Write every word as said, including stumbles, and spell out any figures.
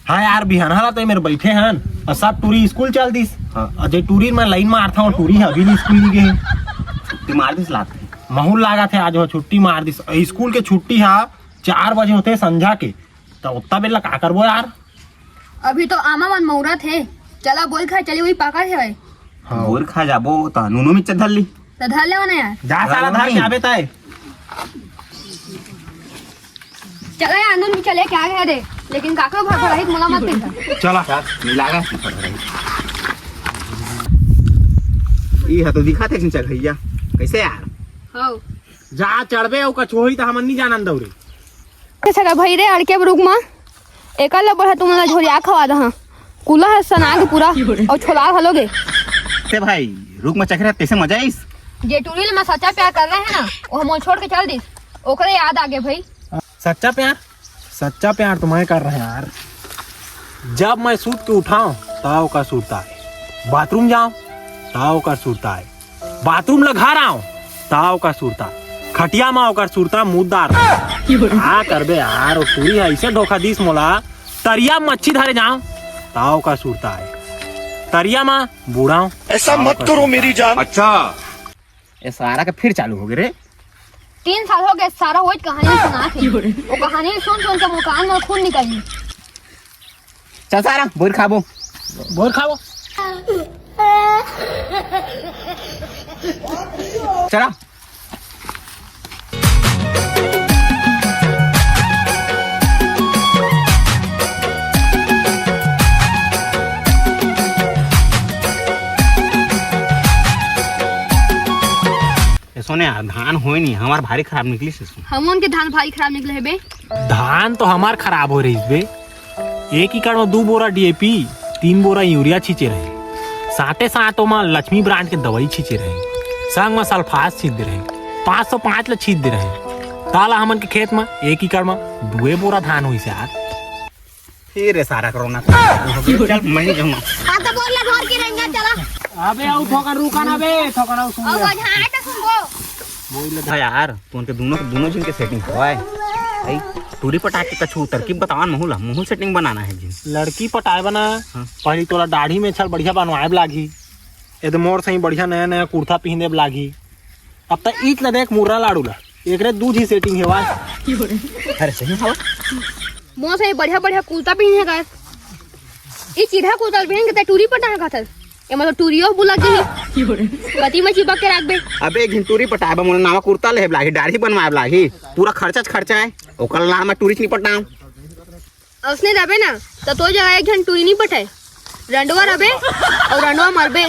हाँ यार, बिहान हाला तो मेर बइठे हन, अउ सब टूरी स्कूल चल दिस। हाँ। अउ जे टूरी म लाइन मारथंव, टूरी ह अभी ले स्कूल नइ गे हे। छुट्टी मार दिस लागथे। महूं ल लागथे आज वो छुट्टी मार दिस। अउ स्कूल के छुट्टी ह चार बजे होथे संझा के, त ओत्ता बेर ल का करबो यार? अभी तो आमा मन मउरत हे, चला बोर खाए चली, वही पाकत हे भाई। हाँ। बोर खाए जाबो त नूनो मिर्चा धर ली। त धर ले ना यार। जा साला, धर के आबे तय। चला यार, नून मिर्चा लेके आ गया दे, लेकिन काकरो भर भराई मोला मत कहिहा। चला। चल, मिला गा। ई ह तो दिखाथे चिंचा भैया। कैसे यार? हाँ। जा चढ़बे, अउ कछु होही त हमन नइ जानन दउरे। अच्छा का भाई रे, अड़के रुख म एकर ले बढ़िया तुमन ला झोरिया खवा दहा। कुला ह सना के पूरा अउ छोला घलो गे। ते भाई, रुख म चघरे कैसे मजा आइस? जे टूरी ले मैं सच्चा प्यार कर रहे हैं ना, वो हमन छोड़ के चल दिस। ओकरे याद आ गे भाई। सच्चा प्यार? सच्चा प्यार तो मैं कर रहे यार। जब मैं सूत के उठांव, ता ओकर सुरता आय। बाथरूम जांव, ता ओकर सुरता आय। बाथरूम ले घर आंव, ता ओकर सुरता। खटिया म ओकर सुरता मुद्दार। का करबे यार, वो टूरी ह अइसे धोखा दिस मोला। तरिया म मच्छी धरे जांव, ता ओकर सुरता आय। तरिया म बूड़ांव, ऐसा ता मत ओकर करो सुरता मेरी आय। जान। अच्छा। ए सारा के फिर चालू हो गे रे। तीन साल हो गे, सारा वही कहानी सुनाथे। वो कहानी सुन सुन के मोर कान म खून निकल गे। चल सारा, बोर खाबो। बोर खाबो। चला। ए सोने यार, धान होय नहीं, हमार भारी खराब निकलिस हे। हमन के धान भारी खराब निकले हे बे। धान तो हमार खराब हो रहिस बे। एक एकड़ म दू बोरा डीएपी, तीन बोरा यूरिया छींचे रहे, साथे साथ ओमा लक्ष्मी ब्रांड के दवाई छींचे रहे, संग म सल्फास छींच दे रहे, पाँच सौ पाँच ल छींच दे रहे। ताला हमन के खेत म एक एकड़ म दुए बोरा धान होइस यार। फिर रे सारा कोरोना। चल, मैं ही जाऊंगा। हाँ, तो बोल ले, घर की रहेंगे, चला। अबे, अउ थोकन रुका ना बे, थोकन अउ सुन ले। हाँ यार, तुमन के दोनों, दोनों झन के सेटिंग होय। भाई, टूरी पटा के कछु तरकीब बतावन महू ला, महू सेटिंग बनाना हे जी। लड़की पटाए बना, हाँ। पहली तोला दाढ़ी में छल बढ़िया बनवाए ब लागही। ए तो मोर सही बढ़िया नया नया कुर्ता पहिने ब लागही। अब त ईच ला देख मुर्रा लाड़ू ला, एकरे दू झी सेटिंग हे वाय। अरे सही हवा। मोर सही बढ़िया बढ़िया कुर्ता पहिने का। ई चिरहा कुर्ता पहिन के ते टूरी पटाए का थल। एमा तो टूरियो बुला के कति में चिपक के राखबे। अबे एक झन टूरी पटाए बर मोला नवा कुर्ता लेहे ब लागही, दाढ़ी बनवाए ब लागही, पूरा खर्चा च खर्चा हे, ओकर नाम म टूरी च नहीं पटाऊं। अउ उसने रबे ना, त तोर जगह एक झन टूरी नहीं पटाए, रंडवा रबे अउ रंडवा मरबे।